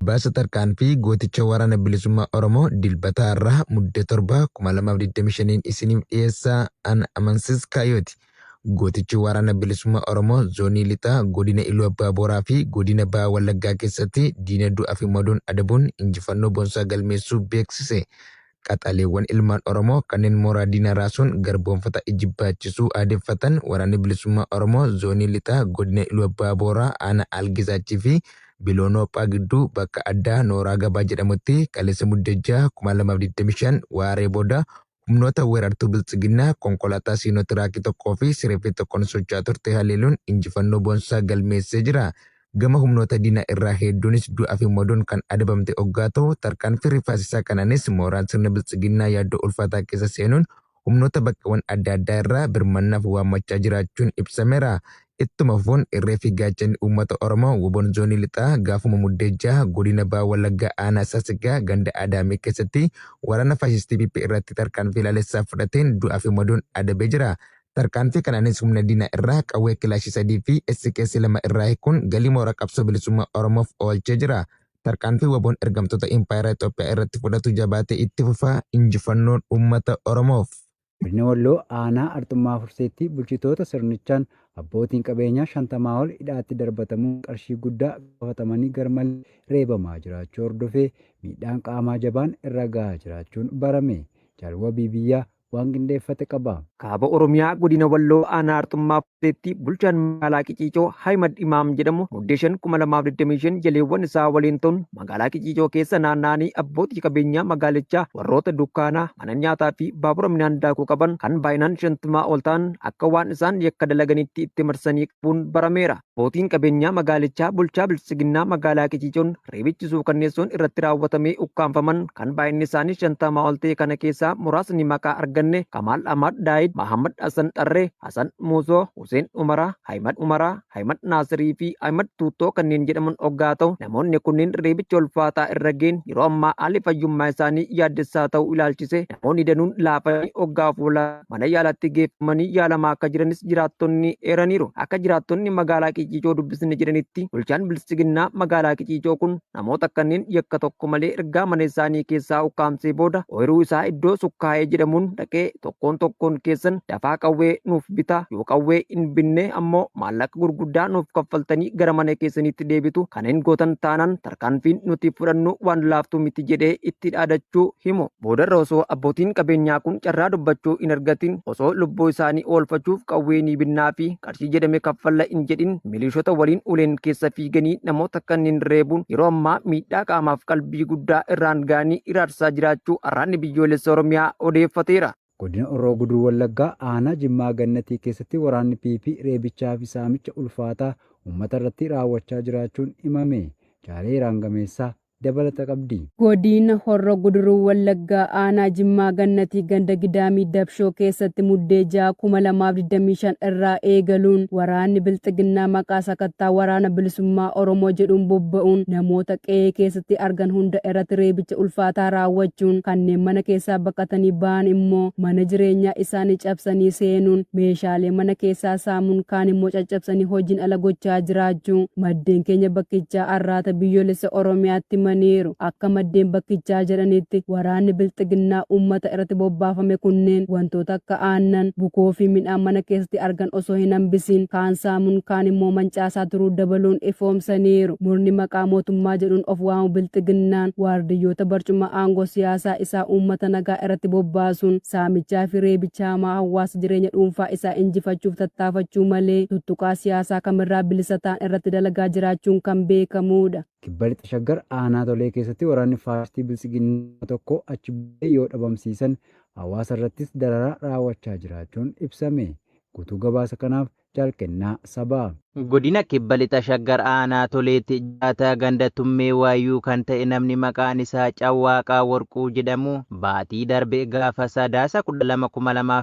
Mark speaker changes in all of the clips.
Speaker 1: Gabaasa tarkaanfii gooticha Waraana Bilisummaa Oromoo Dilbata har'aa Mudde 7, 2025n isiniif dhiyeessa an Amansiis Kaayyooti. Gootichi Waraana Bilisummaa Oromoo Zoonii Lixaa Godina Iluu Abbaa Booraa fi Godina Baha Wallaggaa keessatti diina du'aa fi madoon adabuun injifannoo boonsaa galmeessuu beeksise. Qaxaleewwan ilmaan Oromoo kanneen mooraa diinaa raasuun garboomfata ijibbaachisuu aadeffatan Waraanni Bilisummaa Oromoo Zoonii Lixaa Godina Iluu Abbaa Booraa Aanaa Aalgizaachii fi Biloonooppaa gidduu bakka addaa Nooraa Gabaa jedhamutti kaleessa Mudde 6, 2025 waaree booda humnoota weerartuu Biltsiginnaa konkolaataa Siinoo-Tiraakii tokkoo fi sireefii tokkoon socho'aa turte haleeluun injifannoo boonsaa galmeessee jira. Gama humnoota diinaa irraa hedduunis du'aa fi madoon kan adabamte oggaa ta'u, tarkaanfii rifaasisaa kanaanis mooraan sirna Biltsiginnaa yaaddoo ulfaataa keessa seenuun humnoota bakkawwan adda addaa irraa birmannaaf waammachaa jiraachuun ibsameera. Ittuma fufuun irree fi gaachanni uummata Oromoo WBOn Zoonii Lixaa gaafuma Muddee 6 Godina Baha Wallaggaa Aanaa Sasiggaa ganda Adaamii keessatti waraana faashistii PP irratti tarkaanfii laalessaa fudhateen du'aa fi madoon adabee jira. Tarkaanfii kanaanis humna diinaa irraa qawwee kilaashii 3 fi SKS 2 irraa hiikuun galii mooraa qabsoo bilisummaa Oromoof oolchee jira. Tarkaanfii WBOn ergamtoota Impaayera Itoophiyaa irratti fudhatu jabaatee itti fufa. Injifannoon uummata Oromoof!
Speaker 2: Godina Walloo aanaa Arxummaa Furseetti bulchitoota sirnichaan abbootiin qabeenyaa 50 ol hidhaatti darbatamuun qarshii guddaa gaafatamanii garmalee reebamaa jiraachuu hordofee miidhaan qaamaa jabaan irra gahaa jiraachuun barame. Jaal Wabii Biyyaa waan qindeeffate qaba.
Speaker 3: Kaaba Oromiyaa Godina Walloo Aanaa Arxummaa Furseetti bulchaan magaalaa Qiciicoo Ahimad Imaam jedhamu Muddee 5, 2025 jaleewwan isaa waliin ta'uun magaalaa Qiciicoo keessa naanna'anii abbootii qabeenyaa magaalichaa warroota dukkaana, mana nyaataa fi baabura midhaan daakuu qaban kan baay'inaan 50 ol ta'an akka waan isaan yakka dalaganitti itti marsanii qabuun barameera. Abbootiin qabeenyaa magaalichaa bulchaa Biltsiginnaa magaalaa Qiciicoon reebichi suukanneessoon irratti raawwatamee ukkaamfaman kan baay'inni isaanii 50 ol ta'e kana keessaa muraasni maqaa arganne Kamaal Ahmad Daayid, Mahammad Hassan Xarree, Hasan Muusoo, Huseen Umaraa, Ahimad Umaraa, Ahimad Naasirii fi Ahimad Tuuttoo kanneen jedhaman oggaa ta'u namoonni kunneen reebicha ulfaataa irra ga'een yeroo ammaa haalli fayyummaa isaanii yaaddessaa ta'uu ilaalchisee namoonni danuun laafanii oggaa fuula mana yaalaatti geeffamanii yaalamaa akka jiranis jiraattonni eeraniiru. Akka jiraattonni magaalaa Qiciicoo dubbisne jedhanitti bulchaan Biltsiginnaa magaalaa Qiciicoo kun namoota kanneen yakka tokko malee ergaa mana isaanii keessaa ukkaamsee booda ooyiruu isaa iddoo Sukkaa'ee jedhamuun dhaqee tokkoon tokkoon keessan dafaa qawwee nuuf bitaa yoo qawwee hin binne ammoo maallaqa gurguddaa nuuf kaffaltanii gara mana keessaniitti deebitu kana hin gootan taanaan tarkaanfiin nuti fudhannu waan laaftuu miti jedhee itti dhaadachuu himu. Boodarra osoo abbootiin qabeenyaa kun carraa dubbachuu hin argatin osoo lubbuu isaanii oolfachuuf qawwee ni binnaa fi qarshii jedhame kaffalla hin jedhin milishoota waliin uleen keessa fiiganii namoota kanneen reebuun yeroo ammaa miidhaa qaamaaf qalbii guddaa irraan ga'anii iraarsaa jiraachuu Arraanni Biyyoolessa Oromiyaa odeeffateera.
Speaker 2: Godina Horroo Guduruu Wallaggaa aanaa Jimmaa Gannatii keessatti waraanni PP reebichaa fi saamicha ulfaataa uummata irratti raawwachaa jiraachuun himame. Jaalee Raangameessaa dabalata qabdi.
Speaker 4: Godiina Horro Guduruu Wallaggaa Aanaa Jimmaa Gannatii ganda Gidaamii Dabshoo keessatti Muddee 6, 2025 irraa eegaluun waraanni Bilxiginnaa maqaa sakattaa Waraana Bilisummaa Oromoo jedhuun bobba'uun namoota qe'ee keessatti argan hunda irratti reebicha ulfaataa raawwachuun kanneen mana keessaa baqatanii ba'an immoo mana jireenyaa isaanii cabsanii seenuun meeshaalee mana keessaa saamuun kaan immoo caccabsanii hojiin ala gochaa jiraachuu maddeen keenya bakkichaa Arraata Biyyoolessa Oromiyaatti himaniiru. Akka maddeen bakkichaa jedhanitti waraanni Bilxiginnaa uummata irratti bobbaafame kunneen wantoota akka aannan, bukoo fi midhaan mana keessatti argan osoo hin hambisiin kaan saamuun kaan immoo mancaasaa turuu dabaluun ifoomsaniiru. Murni maqaa mootummaa jedhuun of waamu Bilxiginnaan waardiyyoota barcuma aangoo siyaasaa isaa uummata nagaa irratti bobbaasuun saamichaa fi reebicha hamaa hawaasa jireenya dhuunfaa isaa injifachuuf tattaafachuu malee tuttuqaa siyaasaa kamirraa bilisa ta'an irratti dalagaa jiraachuun kan beekamuudha.
Speaker 2: Kibba Lixa Shaggar aanaa Tolee keessatti waraanni faashistii Biltsiginnaa tokko achi buutee yoo dhabamsiisan hawaasa irrattis dararaa raawwachaa jiraachuun ibsame. Guutuu gabaasa kanaaf Jaal Kennaa Sabaa.
Speaker 5: Godina Kibba Lixa Shaggar aanaa Toleetti jiraataa ganda Tummee Waayyuu kan ta'e namni maqaan isaa Cawwaaqaa Warquu jedhamu baatii darbe gaafa Sadaasa 12,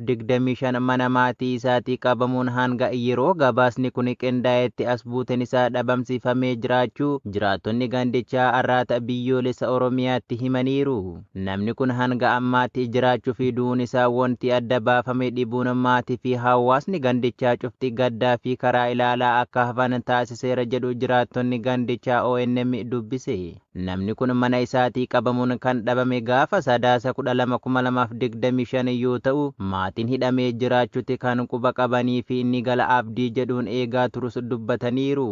Speaker 5: 2025 mana maatii isaatii qabamuun hanga yeroo gabaasni kuni qindaa'etti as buuteen isaa dhabamsiifamee jiraachuu jiraattonni gandichaa Arraata Biyyoolessa Oromiyaatti himaniiru. Namni kun hanga ammaatti jiraachuu fi du'uun isaa wonti adda baafame dhibuun maatii fi hawaasni gandichaa cufti gaddaa fi karaa ilaalaa akka hafan taasiseera jedhu jiraattonni gandichaa ONM dubbise. Namni kun mana isaatii qabamuun kan dhabame gaafa Sadaasa 12,2025 yoo ta'u, maatiin hidhamee jiraachuutti kan quba qabanii fi inni gala abdii jedhuun eegaa turus dubbataniiru.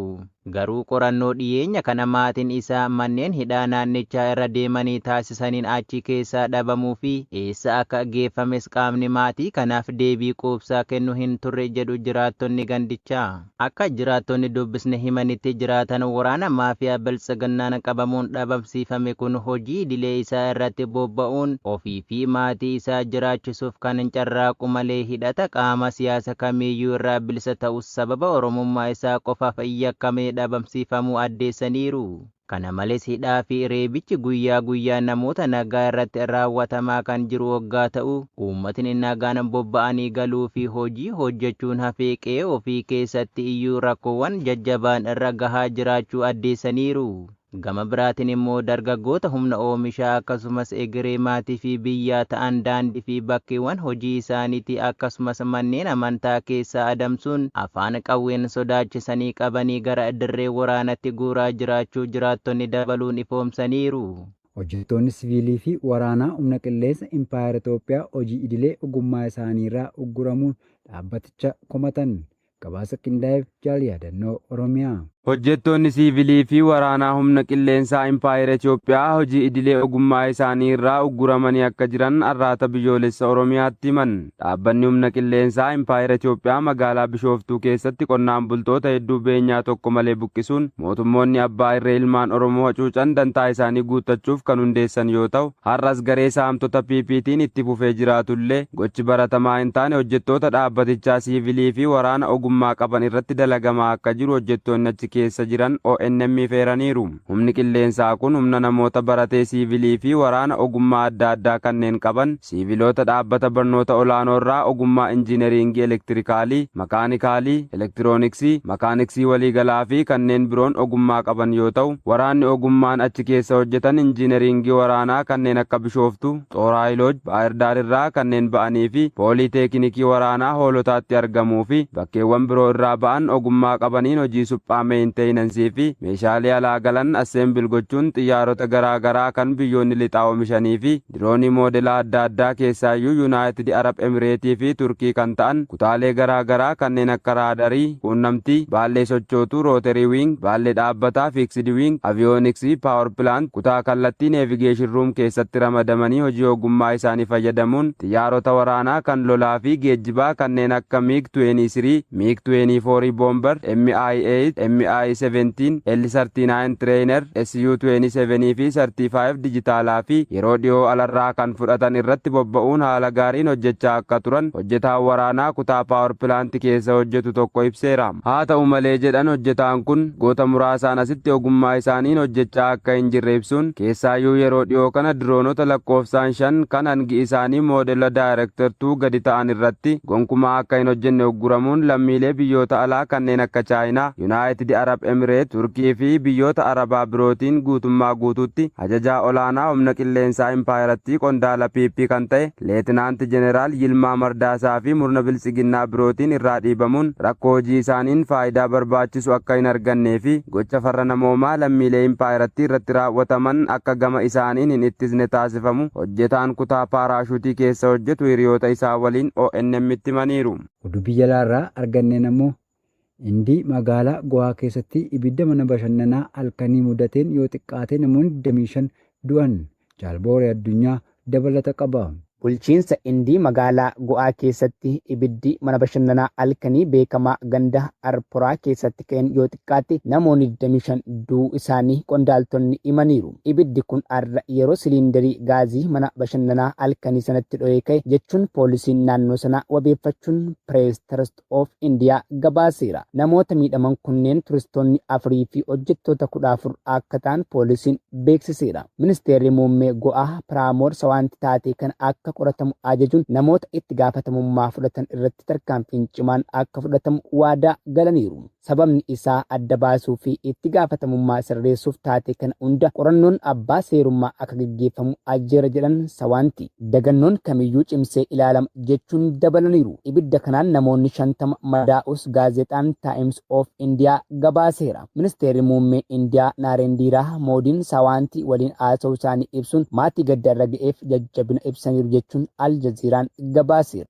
Speaker 5: Garuu qorannoo dhiyeenya kana maatiin isaa manneen hidhaa naannichaa irra deemanii taasisaniin achi keessaa dhabamuu fi eessa akka geeffames qaamni maatii kanaaf deebii quubsaa kennu hin turre jedhu jiraattonni gandichaa. Akka jiraattonni dubbisne himanitti jiraatan waraana maafiyaa biltsiginnaan qabamuun dhabamsiifame kun hojii idilee isaa irratti bobba'uun ofii fi maatii isaa jiraachisuuf kan carraaqu malee hidhata qaama siyaasa kamiiyyuu irraa bilisa ta'us sababa Oromummaa isaa qofaaf yakkamee dhabamsiifamuu addeessaniiru. Kana malees hidhaa fi reebichi guyyaa guyyaa namoota nagaa irratti raawwatamaa kan jiru waggaa ta'u, uummatni nagaan bobba'anii galuu fi hojii hojjechuun hafee qe'ee ofii keessatti iyyuu rakkoowwan jajjabaan irra gahaa jiraachuu addeessaniiru. Gama biraatiin immoo dargaggoota humna oomishaa akkasumas egeree maatii fi biyyaa ta'an daandii fi bakkeewwan hojii isaaniitti akkasumas manneen amantaa keessaa adamsuun afaan qawween sodaachisanii qabanii gara dirree waraanatti guuraa jiraachuu jiraattonni dabaluun ifoomsaniiru.
Speaker 2: Hojjettoonni siviilii fi waraanaa humna qilleensa Impaayera Itoophiyaa hojii idilee ogummaa isaaniirraa ugguramuun dhaabbaticha komatan. Gabaasa qindaa'eef jaal yaadannoo Oromiyaa.
Speaker 6: Hojjettoonni siivilii fi waraanaa humna qilleensaa Impaayera Itoophiyaa hojii idilee ogummaa isaanii irraa ugguramanii akka jiran Arraata Biyyoolessa Oromiyaatti himan. Dhaabbanni humna qilleensaa Impaayera Itoophiyaa magaalaa Bishooftuu keessatti qonnaan bultoota hedduu beenyaa tokko malee buqqisuun mootummoonni abbaa irree ilmaan Oromoo hacuucan dantaa isaanii guuttachuuf kan hundeessan yoo ta'u, har'as garee saamtota PPT'n itti fufee jiraatullee gochi baratamaa hin taane hojjettoota dhaabbatichaa siivilii fi waraana ogummaa qaban irratti dalagamaa akka jiru hojjettoonni achi keessa jiran ONM feeraniiru. Humni qilleensaa kun humna namoota baratee siivilii fi waraana ogummaa adda addaa kanneen qaban siiviloota dhaabbata barnoota olaanoo irraa ogummaa injiineriingii elektirikaalii, makaanikaalii, elektirooniksii, makaaniksii waliigalaa fi kanneen biroon ogummaa qaban yoo ta'u, waraanni ogummaan achi keessa hojjetan injiineriingii waraanaa kanneen akka Bishooftuu, Xooraayilooji, Baahirdaar irraa kanneen ba'anii fi pooliiteeknikii waraanaa Hoolotaatti argamuu fi bakkeewwan biroo irraa ba'an ogummaa qabaniin hojii suphaa meenteenansii fi meeshaalee alaa galan asseembil gochuun xiyyaarota garaa garaa kan biyyoonni lixaa oomishanii fi diroonii moodela adda addaa keessaayyuu Yuunaayitid Arab Emireetii fi Turkii kan ta'an kutaalee garaa garaa kanneen akka raadarii, quunnamtii, baallee sochootuu, rooterii wiing, baallee dhaabbataa, fiiksidi wiing, aviyooniksii, paawar pilaant, kutaa kallattii neevigeeshin ruum keessatti ramadamanii hojii ogummaa isaanii fayyadamuun xiyyaarota waraanaa kan lolaa fi geejjibaa kanneen akka MiG 23, MiG 24 Bomber, MI8, MI17, L39 Trainer, SU27 fi 35 dijitaalaa fi yeroo dhiyoo alarraa kan fudhatan irratti bobba'uun haala gaariin hojjechaa akka turan hojjetaan waraanaa kutaa paawar pilaanti keessa hojjetu tokko ibseera. Haa ta'u malee jedhan hojjetaan kun goota muraasaan asitti ogummaa isaaniin hojjechaa akka hin jirre ibsuun keessaayyuu yeroo dhiyoo kana diroonota lakkoofsaan 5 kan hangi isaanii moodela daayirektartuu gadi ta'an irratti gonkumaa akka hin hojjenne ugguramuun lammiilee biyyoota alaa kanneen akka Chaayinaa, Yuunaayitid Arab Emireet, Turkii fi biyyoota Arabaa birootiin guutummaa guutuutti ajajaa olaanaa humna qilleensaa Impaayerattii qondaala PP kan ta'e Leetinaanti Jeneraal Yilmaa Mardaasaa fi murna biltsiginnaa birootiin irraa dhiibamuun rakkoo hojii isaaniin faayidaa barbaachisu akka hin argannee fi gocha farra namoomaa lammiilee Impaayerattii irratti raawwataman akka gama isaaniin hin ittisne taasifamu hojjetaan kutaa paaraashuutii keessa hojjetu hiriyoota isaa waliin ONM itti himaniiru.
Speaker 2: Oduu biyya alaarraa arganneen ammoo Indii magaalaa Go'aa keessatti ibidda mana bashannanaa halkanii mudateen yoo xiqqaate namoonni 25 du'an. Jaalbooree Addunyaa dabalata qaba.
Speaker 7: Bulchiinsa Indii magaalaa Go'aa keessatti ibiddi mana bashannanaa halkanii beekamaa ganda Arporaa keessatti ka'een yoo xiqqaate namoonni 25 du'uu isaanii qondaaltonni himaniiru. Ibiddi kun har'a yeroo siliindarii gaazii mana bashannanaa halkanii sanatti dho'ee ka'e jechuun poolisiin naannoo sanaa wabeeffachuun Press Trust of India gabaaseera. Namoota miidhaman kunneen turistoonni 4 fi hojjettoota 14 akka ta'an poolisiin beeksiseera. Ministeerri muummee Go'aa Piraamoor Sawaanti taatee kana akka akka qoratamu ajajuun namoota itti gaafatamummaa fudhatan irratti tarkaanfiin cimaan akka fudhatamu waadaa galaniiru. Sababni isaa adda baasuu fi itti gaafatamummaa sirreessuuf taatee kana hunda qorannoon abbaa seerummaa akka gaggeeffamu ajajeera jedhan Sawaanti. Dagannoon kamiyyuu cimsee ilaalama jechuun dabalaniiru. Ibidda kanaan namoonni 50 madaa'us gaazexaan Times of India gabaaseera. Ministeerri muummee Indiyaa Naarendiraa Moodiin Sawaanti waliin haasa'uu isaanii ibsuun maatii gadda irra ga'eef jajjabina ibsaniiru jechuun Al Jazeeraan gabaaseera.